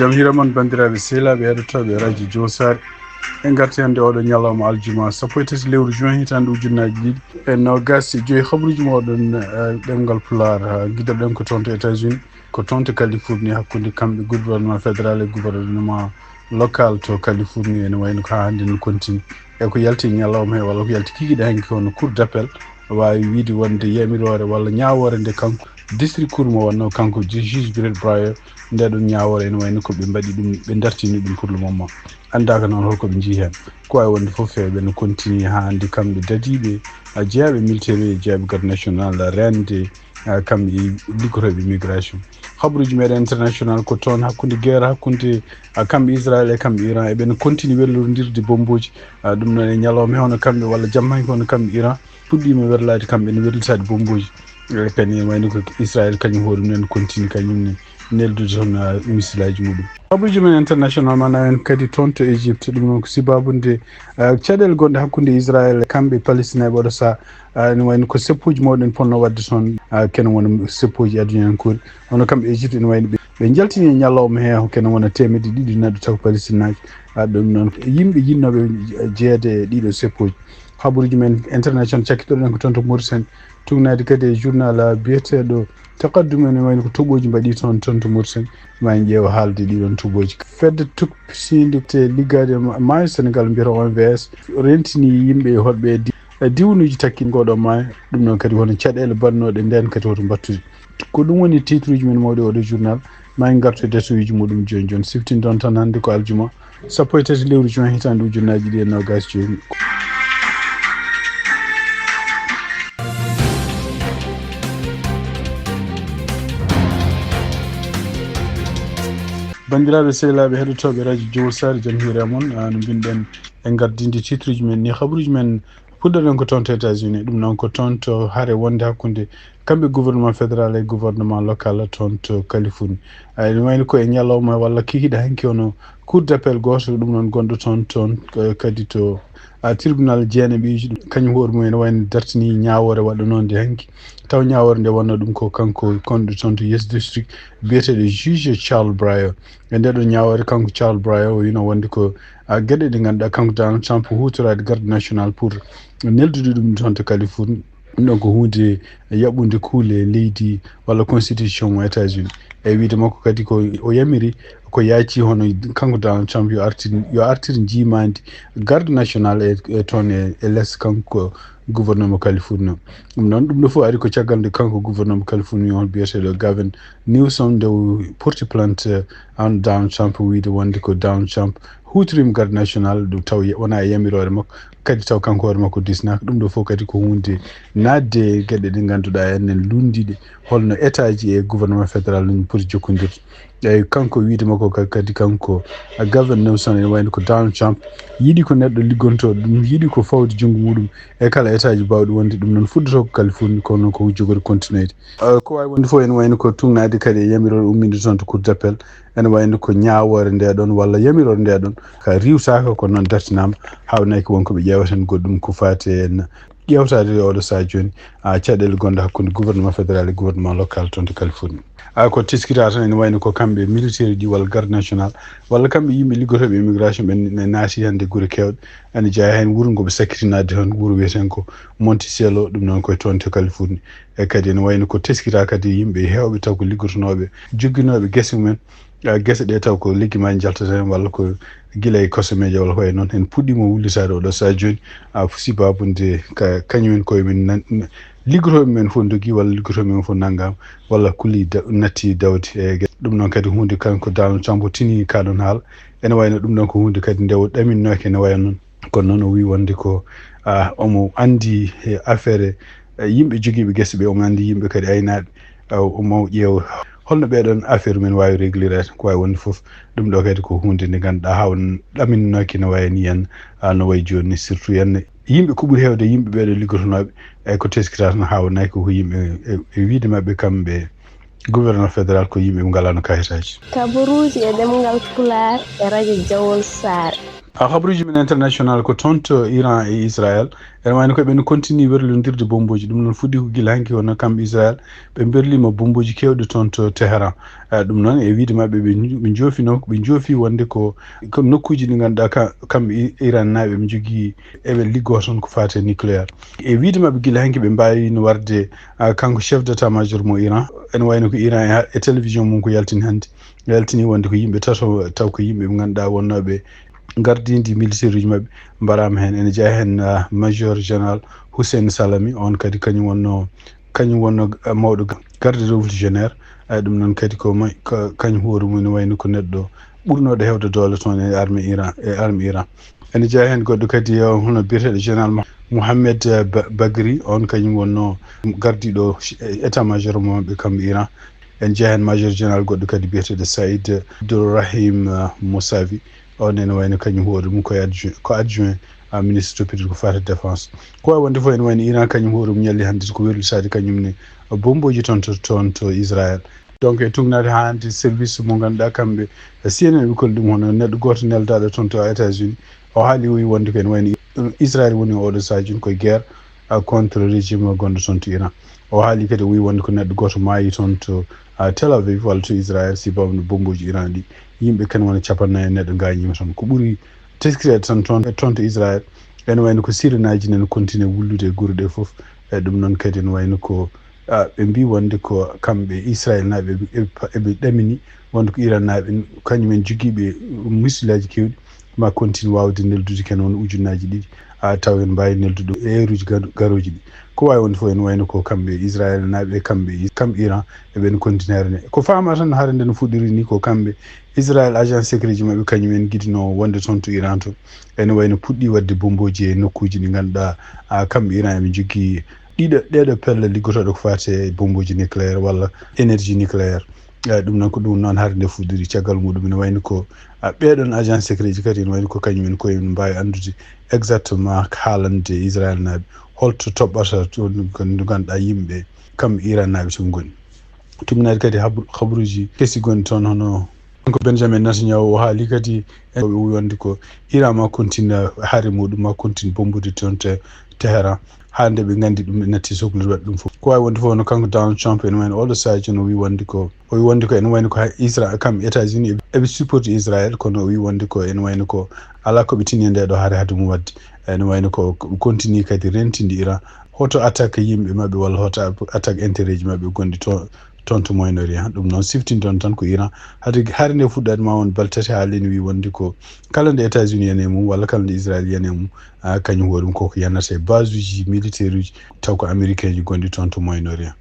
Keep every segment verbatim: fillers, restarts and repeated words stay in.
Jam hiira mon, banndiraaɓe sehilaaɓe heɗotooɓe Radio Jowol Saare. En ngarti hannde oɗo ñalawma aljuma sappo e tati lewru juin hitaande ujunnaaji ɗiɗi e noogaas e joyi. Habaruuji mooɗon, eh, ɗemngal Pulaar, eh, ngiɗirɗen ko toon to États-Unis, ko toon to Californie, hakkunde kamɓe gouvernement fédéral e gouvernement local to Californie, ene wayno ko haa hannde no kontini. E ko yalti e ñalawma he, walla ko yalti kikiiɗe hanki, kono Cour d'appel waawi wiide wonde yamiroore walla ñaawoore nde kanko district court mo wonno kanko juge Brett Breyer, nde ɗon ñaawoore ene wayno ko ɓe mbaɗi ɗum, ɓe dartini ɗum pour le moment. Anndaaka noon holko ɓe njii heen. Ko waawi wonde fof, ɓe no kontini haa hannde kamɓe dadiiɓe, a, jeyaaɓe militaire e jeyaaɓe garde national, rende, a, kamɓe liggotooɓe immigration. Habaruuji meɗen international ko toon hakkunde guerre, hakkunde, a, kamɓe Israël e kamɓe Iran, eɓe no kontini wellorindirde bombooji. A, ɗum noon e ñalawma he, hono kamɓe walla jamma hanki, hono kamɓe Iran puɗɗiima werlaade, kamɓe ne werlitaade bombooji. E kadi ene wayno ko Israël kañum hoore mum en kontini kañum ne neldude toon, a, misilaaji muɗum. Habaruuji men international mana en kadi toon to Égypte, ɗum noon ko sibaabu nde, a, caɗeele gonɗe hakkunde Israël e kamɓe Palestine e oɗo sahaa, a, ene wayno ko seppuuji mawɗi en ponno waɗde toon, a, kene wona seppuuji adunyankooɗi. Hono kamɓe Égypte ene wayno ɓe, ɓe njaltini e ñalawma he, kene wona teemedde ɗiɗi neɗɗo taw Palestinaajo. A, ɗum noon yimɓe yinnooɓe jeyeede e ɗiɗo seppuuji. Habaruuji men international cakkitoɗen ko toon to Mauritanie. Tugnaade kadi e journal, a, biyeteeɗo Taqaddum, ene wayno ko toɓooji mbaɗi toon, toon to Mauritanie. Ma en ƴeew haalde ɗiɗon toɓooji. Fedde tupsinde te liggaade ma-, maayo Sénégal mbiyata O M V S rentini yimɓe e hoɗɓe e di-, e diwnuuji takki ngoɗo maayo. Ɗum noon kadi woni caɗeele bannooɗe ndeen kadi woto mbattude. Ko ɗum woni titruuji men mawɗi oɗo journal. Ma en ngartu e datuuji muɗum jooni jooni. Siftindon tan hannde ko aljuma. Sappo e tati lewru juin hitaande ujunnaaji ɗiɗi e noogaas e joyi. Banndiraaɓe sehilaaɓe heɗotooɓe Radio Jowol Saare, jam hiire mon. Ah, no mbinɗen e ngardiinde titruuji men ni, habaruuji men puɗɗoɗen ko toon to États-Unis. Ɗum noon ko toon to hare wonde hakkunde kamɓe gouvernement fédéral e gouvernement local toon to Californie. Ay, ɗum wayno ko e ñalawma walla kikiiɗe hanki, hono cour d'appel gooto, ɗum noon gonɗo toon, toon, eh, kadi to, ah, tribunal jeenaɓeeji, ɗum kañum hoore mum ene wayno dartini ñaawoore waɗanonde hanki. Taw ñaawoore nde wonno ɗum ko kanko gonɗo toon to West District, biyeteeɗo juge Charles Breyer. E nde ɗo ñaawoore, kanko Charles Breyer o wino wonde ko, ah, geɗe ɗe ngannduɗaa kanko Donald Trump huutoraade garde national pour neldude ɗum toon to Californie. Ɗum ɗon ko huunde yaɓɓunde kuule leydi walla constitution mo États-Unis. E wiyde makko kadi ko o yamiri, ko yaaci hono kanko Donald Trump yo artir, yo artir njiimaandi garde national e, e toon e, e les kanko gouvernement Californie o. Ɗum noon, ɗum ɗo fof ari ko caggal nde kanko gouvernement Californie on biyeteeɗo Gavin Newsom nde o porti plainte, eh, an Donald Trump wiyde wonde ko Donald Trump huutoriima garde national, ɗum taw ye-, wonaa e yamiroore makko, kadi taw kanko hoore makko disnaaka. Ɗum ɗo fof kadi ko huunde naatde e geɗe ɗe ngannduɗaa enen lunndiiɗe, holno état ji e gouvernement fédéral no poti jokkondirde. Eeyi, kanko wiyde makko ka-, kadi kanko, a, Gavin Newsom ene wayno ko Donald Trump yiɗi ko neɗɗo liggonto ɗum, yiɗi ko fawde junngo muɗum e kala état ji baawɗi wonde ɗum noon fuɗɗotoo ko Californie, kono noon ko jogori continuede. Eh, ko waawi wonde fof ene wayno ko tugnaade kadi e yamiroore ummiinde toon to cour d'appel, ene wayno ko ñaawoore nde ɗon walla yamiroore nde ɗon ka riiwtaaka, kono noon dartinaama, haa wonay ko won ko ɓe ƴeewata heen goɗɗum ko faati e ƴeewtaade e oɗo sahaa jooni, a, caɗeele gonɗe hakkunde gouvernement fédéral e gouvernement local toon to Californie. A, ko teskita tan ene wayno ko kamɓe militaire ji walla garde national walla kamɓe yimɓe liggotooɓe immigration ɓe ne naati hannde gure keewɗe. Ene jeyaa heen wuro ngo ɓe sakkitinaade heen, wuro wiyeten ko Monticello, ɗum noon koye toon to Californie. E kadi ene wayno ko teskita kadi yimɓe heewɓe taw ko liggotonooɓe, jogginooɓe gese mumen, a, gese ɗe taw ko leggimaaji njaltata heen walla ko gila e kosomeeje walla ko wayi noon, en puɗɗiima wullitaade oɗo sahaa jooni, a, sibaabu nde ka-, kañumen koye men nan-, n-, liggotooɓe men fof ndogii walla liggotooɓe men fof nanngaama walla kulli da-, natti dawde e ge-, ɗum noon kadi huunde kanko Donald Trump o tini ka ɗoon haala. Ene wayno ɗum ɗoon ko huunde kadi nde o ɗaminnoyke ene waya noon. Kono noon o wii wonde ko, a, omo anndi e affaire, e, yimɓe jogiiɓe gese ɓe, omo anndi yimɓe kadi aynaaɓe, a, omo ƴeewa holno ɓee ɗoon affaire men waawi régler, ko waawi wonde fof. Ɗum ɗo kadi ko huunde nde ngannduɗaa haa won ɗaminnoyke no wayi ni en, a, no wayi jooni ni, surtout en yimɓe ko ɓuri heewde yimɓe ɓee ɗo liggotonooɓe, e ko teskita tan haa wonay ko yimɓe, e, e wiyde maɓɓe kamɓe gouverneur fédéral ko yimɓe ɓe ngalaano kayitaaji. Kabaruuji e ɗemngal Pulaar e Radio Jawol Saare. A habaruuji men international ko toon to Iran e Israel. Ene wayno ko ɓen continue werlondirde bombooji. Ɗum noon fuɗɗi ko gila hanki, kono kamɓe Israel ɓe berlima bombooji kewɗi toon to Teheran. Eh, ɗum noon e wiide maɓɓe ɓe, ɓe joofino, ɓe joofi wonde ko, ko nokkuuji ɗi ngannduɗaa ka, kamɓe I-, Iran naaɓe ɓe jogii eɓe liggoo toon ko faati e nucléaire. E wiide maɓɓe gila hanki ɓe mbaawino warde, ah, kanko chef d'état-major mo Iran. Ene wayno ko Iran e, e télévision mum ko yaltini hannde. Yaltini wonde ko yimɓe tato, taw ko yimɓe ɓe ngannduɗaa wonnooɓe gardindi militaire uji maɓɓe mbaɗaama heen. Ene jeyaa heen, ah, major général Hussein Salami, on kadi kañum wonno, kañum wonno, ah, mawɗo garde révolutionnaire. Ah, ɗum noon kadi ko ma-, ka-, kañum hoore mum ne wayno ko neɗɗo ɓurnooɗo heewde doole toon e armée Iran, e armée Iran. Ene jeyaa heen goɗɗo kadi, ah, hono biyeteeɗo général Mo-, Mohamed, ah, Ba-, Bagri, on kañum wonno gardiiɗo, eh, état-major mo maɓɓe kamɓe Iran. Ene jeyaa heen major général goɗɗo kadi biyeteeɗo Saïd Abdourahim, ah, Moussavi. On ene wayno kañum hoore mum ko adjoint, ko adjoint, ah, ministre toppitooɗo ko faati défense. Ko waawi wonde fof ene wayno Iran kañum hoore mum ñalli hannde ko werlitaade kañum ne bombooji toon to, toon to Israël. Donc e tugnaade haa hannde service mo ngannduɗaa kamɓe C N N ɓe kolli ɗum, hono neɗɗo gooto neldaaɗo toon to États-Unis. O haali, o wi wonde ko ene wayno Israël woni oɗo sahaa jooni koye guerre, ah, contre régime gonɗo toon to Iran. O haali kadi, o wi wonde ko neɗɗo gooto maayi toon to, ah, Tel Aviv walla to Israël, sibu wonde bombooji Iran ɗi, yimɓe ken wona capanɗe nayi e neɗɗo gaañiima toon. Ko ɓuri teskireede tan toon, toon to Israël, ene wayno ko sirenaaji nana continue wullude e gure ɗe fof. E ɗum noon kadi ene wayno ko, ah, ɓe mbii wonde ko kamɓe Israël naaɓe eɓe, eɓe, eɓe ɗamini wonde ko Iran naaɓe, kañum en jogiiɓe misilaaji keewɗi, ma continue waawde neldude ken won ujunnaaji ɗiɗi, ah, taw en mbaawi neldude e heure uji gar-, garooji ɗi. Ko waawi wonde fof ene wayno ko kamɓe Israël naaɓe, kamɓe, kam Iran, eɓen continue ne. Ko faama tan hare nde no fuɗɗiri ni ko kamɓe Israël agent secret ji maɓɓe kañum en giɗinoo wonde toon to Iran to. Ene wayno puɗɗi waɗde bombooji e nokkuuji ɗi ngannduɗaa, ah, kamɓe Iran eɓe njogii ɗiɗo, ɗeɗo pelle liggotooɗo ko faati e bombooji nucléaire walla énergie nucléaire. Eh, ɗum noon ko ɗum noon hare nde fuɗɗiri. Caggal muɗum ene wayno ko, ah, ɓeɗon agent secret ji kadi ene wayno ko kañum en koye en mbaawi anndude exactement haalande Israël naaɓe holto toɓɓata toon ko ndu ngannduɗaa yimɓe kamɓe Iran naaɓe toon ngoni. Tugnaade kadi habru-, habaruuji kesi gonɗi toon hono ko Benjamin Netanyahu o haali kadi, e o wi wonde ko Iran ma continue hare muɗum, ma continue bombude toon to Teheran haa nde ɓe nganndi ɗum, ɓe natti soklude waɗde ɗum fof. Ko waawi wonde fof no kanko Donald Trump ene wayno oɗo sahaa jooni o wi wonde ko, o wi wonde ko ene wayno ko hay Isra-, kam États-Unis eɓe, eɓe supporti Israël, kono o wi wonde ko ene wayno ko alaa ko ɓe tinni e nde ɗo hare hade mum waɗde. Ene wayno ko, ko ɓe continue kadi rentinde Iran. Hoto attaque yimɓe maɓɓe walla hoto attaque intérêt ji maɓɓe gonɗi to, toon to Moyen-Orient. Ɗum noon siftinton tan ko Iran. Hade hare nde fuɗɗaade ma won balɗe tati haa leni wi wonde ko kala nde États-Unis yani e mum walla kala nde Israël yani e mum, ah, kañum hoore mum koko yanata e base uji militaire uji taw ko américain ji gonɗi toon to Moyen-Orient.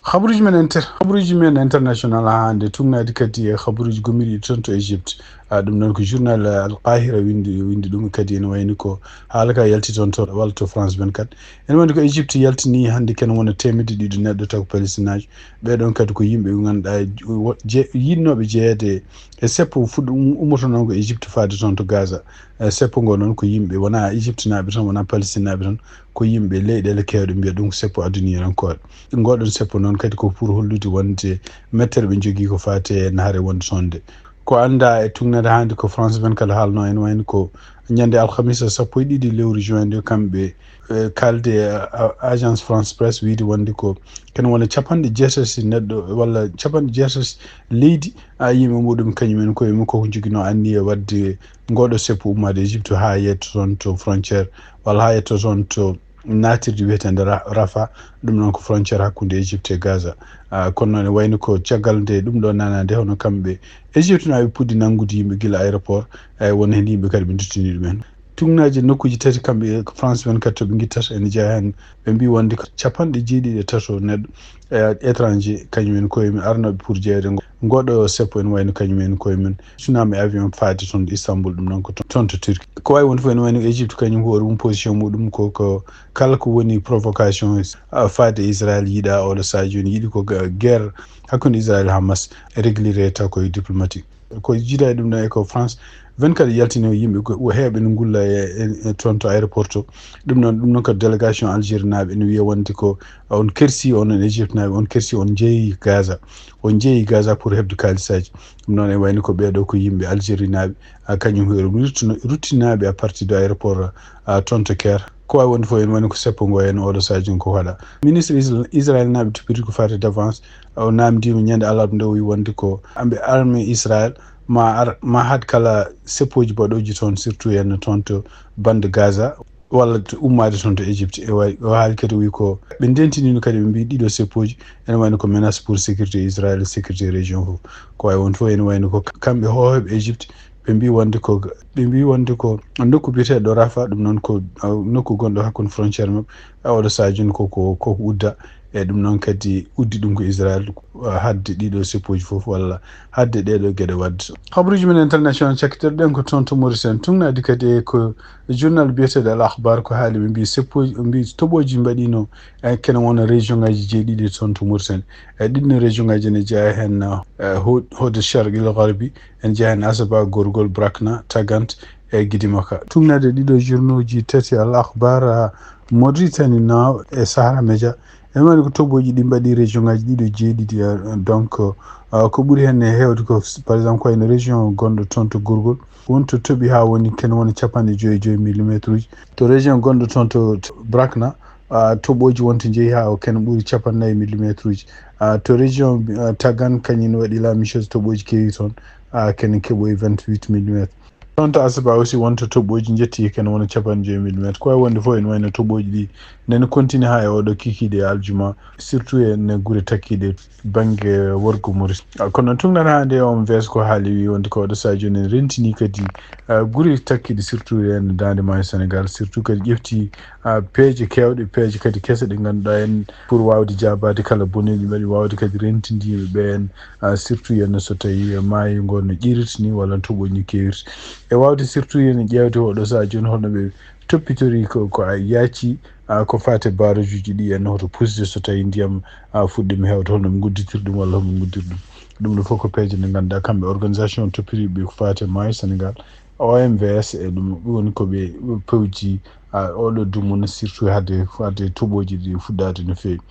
Habaruuji men inter-, habaruuji men international haa hannde tugnaade kadi e habaruuji gommiiɗi toon to Égypte. Ah, ɗum noon ko journal, ah, Al Qahira windi, windi ɗum kadi ene wayni ko haala ka yalti toon to, walla to France vingt-quatre. Ene wayni ko Égypte yaltini hannde ken wona teemedde ɗiɗi neɗɗo taw ko Palestinaajo. Ɓee ɗoon kadi ko yimɓe ɓe ngannduɗaa wo-, je-, yiɗnooɓe jeyeede e seppo fuɗɗo um-, ummoto noon ko Égypte faade toon to Gaza. Eh, seppo ngo noon ko yimɓe wonaa Égypte naaɓe tan, wonaa Palestine naaɓe tan, ko yimɓe leyɗeele keewɗe mbiya ɗum ko seppo aduniyarankooɓe. Ngoɗon seppo noon kadi ko pour hollude wonde mettere ɓe njogii ko faati e hare wonde toon nde. Ko anndaa e tugnaade hannde ko France vingt-quatre haalnoo en wayno ko ñande alhamisa sappo e ɗiɗi lewru juin nde kamɓe, eh, kaalde, eh, a-, agence France Presse wiide wonde ko ken wona capanɗe jeetati neɗɗo walla capanɗe jeetati leydi, a, yimɓe muɗum kañum en koye mum koko njoginoo anniya waɗde ngoɗo seppo ummaade Égypte haa yetto toon to frontière walla haa yetto toon to naatirde wiyeteende Ra-, Rafah, ɗum noon ko frontière hakkunde Égypte e Gaza. Ah, kono noon e wayno ko caggal nde ɗum ɗo nanaade hono kamɓe Égypte naaɓe puɗɗi nanngude yimɓe gila aéroport, ay won heen yimɓe kadi ɓe nduttini ɗumen. Tugnaaji nokkuuji tati kamɓe e France vingt-quatre to ɓe ngittata ene jeyaa heen, ɓe mbii wonde ko capanɗe jeeɗiɗi e tato neɗɗo, eh, étranger, kañum en koye mum arnooɓe pour jeyeede ngo-, ngoɗo seppo ene wayno kañum en koye mum sunaama e avion faade toon to Istanbul, ɗum noon ko toon, toon to Turquie. Ko waawi wonde fof ene wayno Égypte kañum hoore mum position muɗum ko, ko kala ko woni provocation, ah, faade Israël yiɗaa oɗo sahaa jooni, yiɗi ko ga-, guerre hakkunde Israël Hamas régliree taw koye diplomatique. Ko jiidaade ɗum ɗon e ko France vingt-quatre yaltini o yimɓe ko o heewɓe no ngulla e, e, e toon to aéroport to. Ɗum noon, ɗum noon ko délégation Algérie naaɓe ene wiya wonde ko on kersi onon Égypte naaɓe, on kersi on jeeyi Gaza. On jeeyi Gaza pour heɓde kaalisaaji. Ɗum noon e wayno ko ɓeeɗo ko yimɓe Algérie naaɓe, a, kañum heeru ruttuno-, ruttinaaɓe à partir de aéroport, a, toon to Caire. Ko waawi wonde fof ene wayno ko seppo ngo en oɗo sadio ko waɗa. Ministre Isra-, Israël naaɓe toppiti ko faati d'avance. O naamndiima ñande alarba nde o wi wonde ko amɓe armée Israël ma ar, ma haad kala seppooji baɗooji toon, surtout en toon to bande Gaza, walla to ummaade toon to Égypte. E way, o haali kadi o wi ko ɓe ndentiniino kadi ɓe mbi ɗiɗo seppooji ene wayno ko menace pour sécurité Israël, sécurité région fof. Ko wawi won fof ene wayno ko kamɓe hoohooɓe Égypte, ɓe mbi wonde ko, ɓe mbi wonde ko nokku biyeteeɗo Rafah, ɗum noon ko, uh, nokku gonɗo hakkunde frontière maɓɓe. E oɗo sadio ko, ko, ko udda. E ɗum noon kadi uddi ɗum ko Israël, uh, hadde ɗiɗo seppooji fof walla hadde ɗeɗo geɗe wadde. Habruji men international cakkitorɗen ko toon to Maurice en. Tungnaade kadi e ko journal biyeteeɗo Al Akhbar ko haali, ɓe mbi seppo, ɓe mbi toɓoji mbaɗino e kene wona région ngaji jeeɗiɗi toon to Maurice en. E ɗiɗo région ngaji ene jeeya heen, uh, Ho-, Hood Sharq El Gharbi, ene jeeya heen Asaba, Gorgol, Brakna, Tagant e Gidimaka. Tungnaade ɗiɗo journaux ji tati Al Akhbar, uh, Mauritanie Now e Sahara Media. Ene wayno ko toɓoji ɗi mbaɗi région ngaji ɗiɗo jeeɗiɗi, uh, donc, uh, ko ɓuri heen e heewde ko, par exemple, ko wayno région gonɗo toon to Gorgol, won to toɓi haa woni kene wona capanɗe joyi e joyi millimétre uji. To région gonɗo toon to, to Brakna, uh, toɓoji won to jeeyi haa o kene ɓuri capanɗe nayi millimétre uji. Uh, to région, uh, Tagan kañum waɗi la même chose, toɓoji keewi toon, uh, kene keɓoyi vingt-huit millimétre. Toon to Asaba aussi won to toɓoji jetti kene wona capanɗe joyi millimétre. Ko wawi wonde fof ene wayno toɓoji ɗi nene continue haa e oɗo kikiiɗe e aljuma, surtout e ne gure takkiiɗe bannge worgo Maurice. Ah, kono tungnataa nde on weeso ko haali wi wonde ko oɗo sadio ne rentini kadi, ah, gure takkiiɗe surtout en daande maayo Sénégal, surtout kadi ƴefti, ah, peeje keewɗe, peeje kadi kese ɗe ngannduɗaa en pour waawde jaabaade kala boneeji mbaɗi, waawde kadi rentinde yimɓe ɓe en, ah, surtout en so tawi maayo ngo no ƴiriti ni walla toɓoji keewirti. E waawde surtout en ƴeewde oɗo sadio ne holno ɓe toppitori ko, ko a yaaci, a, ko faate barrage uji ɗi en hoto pusde so tawi ndiyam, a, fuɗɗima hewde, holno ɓe ngudditir ɗum walla homo nguddir ɗum. Ɗum ɗo fof ko peeje nde ngannduɗaa kamɓe organisation toppitiiɓe ko faate maayo Sénégal, O M V S, e ɗum woni ko ɓe pewji, a, oɗo dumunna surtout hadde, hadde toɓoji ɗi fuɗɗaade no feewi.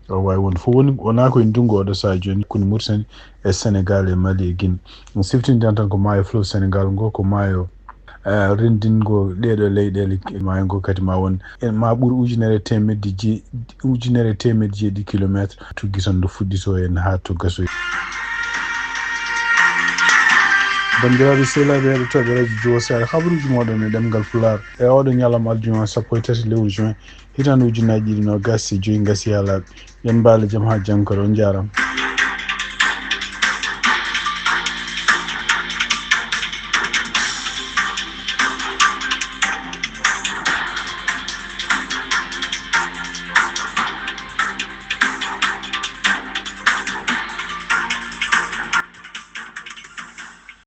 O wawi wonde fof woni, wona ko e ndungu oɗo saha jooni, kuni Mauritanie e Sénégal e Mali e Guinée. Ɗum siftindiran tan ko maayo fleuve Sénégal ngo, ko maayo, eh, renndingo ɗeɗo leyɗeele, maayo ngo kadi ma won, en ma ɓur ujunere e teemedde je-, ujunere e teemedde jeeɗiɗi kilometre, tuggi tan ɗo fuɗɗito en haa to gasoyi. Banndiraaɓe sehilaaɓe heɗotooɓe radio Juwo Saare, habaruuji mooɗon e ɗemngal Pulaar e oɗo ñalawma aljuma sappo e tati lewru juin, hitaande ujunnaji ɗiɗi nogas e joyi gasi haa laaɓi. Yen mbaale jam haa jankoro, on njaaraama.